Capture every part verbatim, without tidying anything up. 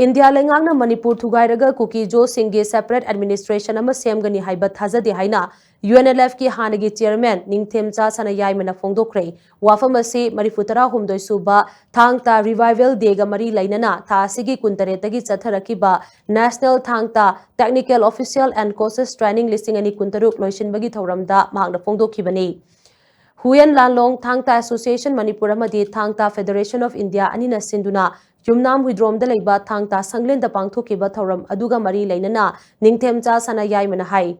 India ꯂꯩꯉꯥꯛꯅ ꯃꯅꯤꯄꯨꯔ ꯊꯨꯒꯥꯏꯔꯒ ꯀꯨꯀꯤ ꯖꯣꯁꯤꯡꯒꯤ separate administration ꯑꯃ ꯁꯦꯝꯒꯅꯤ ꯍꯥꯏꯕ ꯊꯥꯖꯗꯦ ꯍꯥꯏꯅ UNLFꯀꯤ ꯍꯥꯟꯅꯒꯤ chairman ꯅꯤꯡꯊꯦꯝꯆꯥ ꯁꯅꯥꯌꯥꯏꯃꯅ ꯐꯣꯡꯗꯣꯛꯈ꯭ꯔꯦ꯫ ꯋꯥꯐꯝ ꯑꯁꯤ ꯃꯔꯤꯐꯨ ꯇꯔꯥꯍꯨꯝꯗꯣꯏ ꯁꯨꯕ ꯊꯥꯡ ꯇꯥ Revival Dayꯒ ꯃꯔꯤ ꯂꯩꯅꯅ ꯊꯥ ꯑꯁꯤꯒꯤ ꯀꯨꯟꯇꯔꯦꯠꯇꯒꯤ ꯆꯠꯊꯔꯛꯈꯤꯕ National ꯊꯥꯡ ꯇꯥ Technical Official and Coaches Training ꯂꯤꯁꯤꯡ ꯑꯅꯤ ꯀꯨꯟꯇꯔꯨꯛ ꯂꯣꯏꯁꯤꯟꯕꯒꯤ ꯊꯧꯔꯝꯗ ꯃꯍꯥꯛꯅ ꯐꯣꯡꯗꯣꯛꯈꯤꯕꯅꯤ꯫ ꯍꯨꯌꯦꯟ ꯂꯥꯟꯂꯣꯡ ꯊꯥꯡ ꯇꯥ Association ꯃꯅꯤꯄꯨꯔ ꯑꯃꯗꯤ ꯊꯥꯡ ꯇꯥ Federation of India ꯑꯅꯤꯅ ꯁꯤꯟꯗꯨꯅ ꯌꯨꯝꯅꯥꯝ ꯍꯨꯏꯗ꯭ꯔꯣꯝꯗ ꯂꯩꯕ ꯊꯥꯡ ꯇꯥ ꯁꯪꯂꯦꯟꯗ ꯄꯥꯡꯊꯣꯛꯈꯤꯕ ꯊꯧꯔꯝ ꯑꯗꯨꯒ ꯃꯔꯤ ꯂꯩꯅꯅ ꯅꯤꯡꯊꯦꯝꯆꯥ ꯁꯅꯥꯌꯥꯏꯃꯅ ꯍꯥꯏ,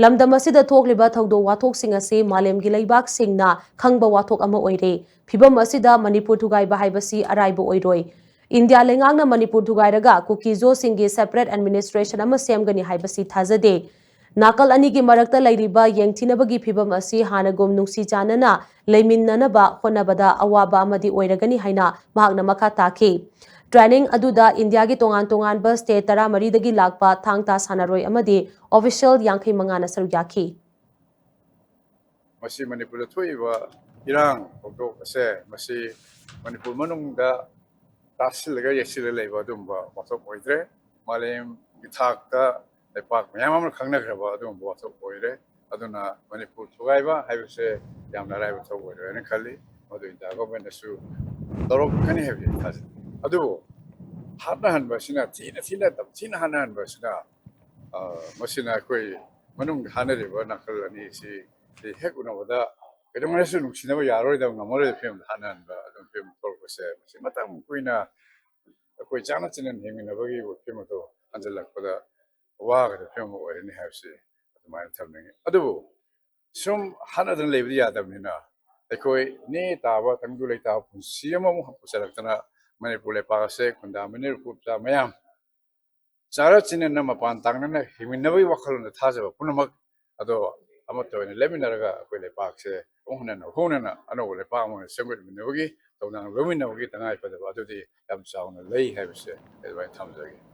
ꯂꯝꯗꯝ ꯑꯁꯤꯗ ꯊꯣꯛꯂꯤꯕ ꯊꯧꯗꯣꯛ ꯋꯥꯊꯣꯛꯁꯤꯡ ꯑꯁꯤ ꯃꯥꯂꯦꯝꯒꯤ ꯂꯩꯕꯥꯛꯁꯤꯡꯅ ꯈꯪꯕ ꯋꯥꯊꯣꯛ ꯑꯃ ꯑꯣꯏꯔꯦ꯫ ꯐꯤꯚꯝ ꯑꯁꯤꯗ ꯃꯅꯤꯄꯨꯔ ꯊꯨꯒꯥꯏꯕ ꯍꯥꯏꯕꯁꯤ ꯑꯔꯥꯏꯕ ꯑꯣꯏꯔꯣꯏ꯫ ꯏꯟꯗꯤꯌꯥ ꯂꯩꯉꯥꯛꯅ ꯃꯅꯤꯄꯨꯔ ꯊꯨꯒꯥꯏꯔꯒ ꯀꯨꯀꯤ ꯖꯣꯁꯤꯡꯒꯤ separate administration ꯑꯃ ꯁꯦꯝꯒꯅꯤ ꯍꯥꯏꯕꯁꯤ ꯊꯥꯖꯗꯦ꯫ ꯅꯥꯀꯜ ꯑꯅꯤꯒꯤ ꯃꯔꯛꯇ ꯂꯩꯔꯤꯕ ꯌꯦꯡꯊꯤꯅꯕꯒꯤ ꯐꯤꯚꯝ ꯑꯁꯤ ꯍꯥꯟꯅꯒꯨꯝ ꯅꯨꯡꯁꯤ ꯆꯥꯟꯅꯅ ꯂꯩꯃꯤꯟꯅꯅꯕ ꯍꯣꯠꯅꯕꯗ ꯑꯋꯥꯕ ꯑꯃꯗꯤ ꯑꯣꯏꯔꯒꯅꯤ ꯍꯥꯏꯅ ꯃꯍꯥꯛꯅ ꯃꯈꯥ ꯇꯥꯈꯤ꯫ Training ꯑꯗꯨꯗ ꯏꯟꯗꯤꯌꯥꯒꯤ ꯇꯣꯉꯥꯟ ꯇꯣꯉꯥꯟꯕ state ꯇꯔꯥꯃꯔꯤꯗꯒꯤ ꯂꯥꯛꯄ ꯊꯥꯡ ꯇꯥ ꯁꯥꯟꯅꯔꯣꯏ ꯑꯃꯗꯤ official ꯌꯥꯡꯈꯩ ꯃꯉꯥꯅ ꯁꯔꯨꯛ ꯌꯥꯈꯤ꯫ ꯃꯁꯤ ꯃꯅꯤꯄꯨꯔꯗ ꯊꯣꯛꯏꯕ ꯏꯔꯥꯡ ꯊꯧꯗꯣꯛ ꯑꯁꯦ, ꯃꯁꯤ ꯃꯅꯤꯄꯨꯔ ꯃꯅꯨꯡꯗ ꯇꯥꯁꯤꯜꯂꯒ ꯌꯦꯠꯁꯤꯜꯂ ꯂꯩꯕ ꯑꯗꯨꯒꯨꯝꯕ ꯋꯥꯊꯣꯛ ꯑꯣꯏꯗ꯭ꯔꯦ꯫ ꯃꯥꯂꯦꯝꯒꯤ ꯊꯥꯛꯇ ꯂꯩꯄꯥꯛ ꯃꯌꯥꯝ ꯑꯃꯅ ꯈꯪꯅꯈ꯭ꯔꯕ ꯑꯗꯨꯒꯨꯝꯕ ꯋꯥꯊꯣꯛ ꯑꯣꯏꯔꯦ꯫ ꯑꯗꯨꯅ ꯃꯅꯤꯄꯨꯔ ꯊꯨꯒꯥꯏꯕ ꯍꯥꯏꯕꯁꯦ ꯌꯥꯝꯅ ꯑꯔꯥꯏꯕ ꯊꯕꯛ ꯑꯣꯏꯔꯣꯏ ꯍꯥꯏꯅ ꯈꯜꯂꯤ꯫ ꯃꯗꯨ ꯏꯟꯗꯤꯌꯥ governmentꯅꯁꯨ ꯇꯧꯔꯛꯀꯅꯤ ꯍꯥꯏꯕꯁꯤ ꯑꯩ ꯊꯥꯖꯩ꯫ ꯑꯗꯨꯕꯨ ꯍꯥꯠꯅꯍꯟꯕꯁꯤꯅ, ꯊꯤꯅ ꯊꯤꯅ, ꯇꯝꯊꯤꯅ ꯍꯥꯠꯅꯍꯟꯕꯁꯤꯅ, ꯑ, ꯃꯁꯤꯅ ꯑꯩꯈꯣꯏ ꯃꯅꯨꯡꯗ ꯍꯥꯠꯅꯔꯤꯕ ꯅꯥꯀꯜ ꯑꯅꯤꯁꯤ ꯍꯦꯛ ꯎꯅꯕꯗ ꯀꯩꯗꯧꯉꯩꯗꯁꯨ ꯅꯨꯡꯁꯤꯅꯕ ꯌꯥꯔꯣꯏꯗꯕ, ꯉꯝꯃꯔꯣꯏꯗꯕ ꯐꯤꯕꯝꯗ ꯍꯥꯠꯅꯍꯟꯕ ꯑꯗꯨꯝ ꯐꯤꯕꯝ ꯊꯣꯛꯂꯛꯄꯁꯦ, ꯃꯁꯤ ꯃꯇꯝ ꯀꯨꯏꯅ ꯑꯩꯈꯣꯏ ꯆꯥꯅ ꯆꯤꯟꯅꯅ ꯍꯤꯡꯃꯤꯟꯅꯕꯒꯤ ꯐꯤꯕꯝ ꯑꯗꯨ ꯍꯟꯖꯤꯜꯂꯛꯄꯗ ꯋꯥꯒꯗꯕ ꯐꯤꯕꯝ ꯑꯃ ꯑꯣꯏꯔꯅꯤ ꯍꯥꯏꯕꯁꯤ ꯑꯗꯨꯃꯥꯏꯅ ꯊꯝꯅꯤꯡꯉꯤ꯫ ꯑꯗꯨꯕꯨ ꯁꯨꯝ ꯍꯥꯠꯅꯗꯅ ꯂꯩꯕꯗꯤ ꯌꯥꯗꯕꯅꯤꯅ, ꯑꯩꯈꯣꯏ ꯅꯦ ꯇꯥꯕ ꯇꯪꯗꯨ ꯂꯩꯇꯥꯕ ꯄꯨꯟꯁꯤ ꯑꯃꯃꯨꯛ ꯄꯨꯁꯜꯂꯛꯇꯅ ꯃꯅꯤꯄꯨꯔ ꯂꯩꯄꯥꯛ ꯑꯁꯦ ꯈꯨꯟꯗꯥꯃꯤꯟꯅꯔꯤꯕ ꯐꯨꯔꯨꯞ ꯃꯌꯥꯝ ꯆꯥꯔ ꯆꯤꯟꯅꯅ ꯃꯄꯥꯟ ꯇꯥꯡꯅꯅ ꯍꯤꯡꯃꯤꯟꯅꯕꯒꯤ ꯋꯥꯈꯜꯂꯣꯟꯗ ꯊꯥꯖꯕ ꯄꯨꯝꯅꯃꯛ ꯑꯗꯣ ꯑꯃꯠꯇ ꯑꯣꯏꯅ ꯂꯦꯞꯃꯤꯟꯅꯔꯒ ꯑꯩꯈꯣꯏ ꯂꯩꯄꯥꯛꯁꯦ ꯑꯃꯨꯛ ꯍꯟꯅ ꯍꯧꯅꯅ ꯑꯅꯧꯕ ꯂꯩꯄꯥꯛ ꯑꯃ ꯑꯣꯏꯅ ꯁꯦꯝꯒꯠꯃꯤꯟꯅꯕꯒꯤ ꯊꯧꯗꯥꯡ ꯂꯧꯃꯤꯟꯅꯕꯒꯤ ꯇꯉꯥꯏ ꯐꯗꯕ ꯑꯗꯨꯗꯤ ꯌꯥꯝ ꯆꯥꯎꯅ ꯂꯩ ꯍꯥꯏꯕꯁꯦ ꯑꯩ ꯑꯗꯨꯃꯥꯏꯅ ꯊꯝꯖꯒꯦ꯫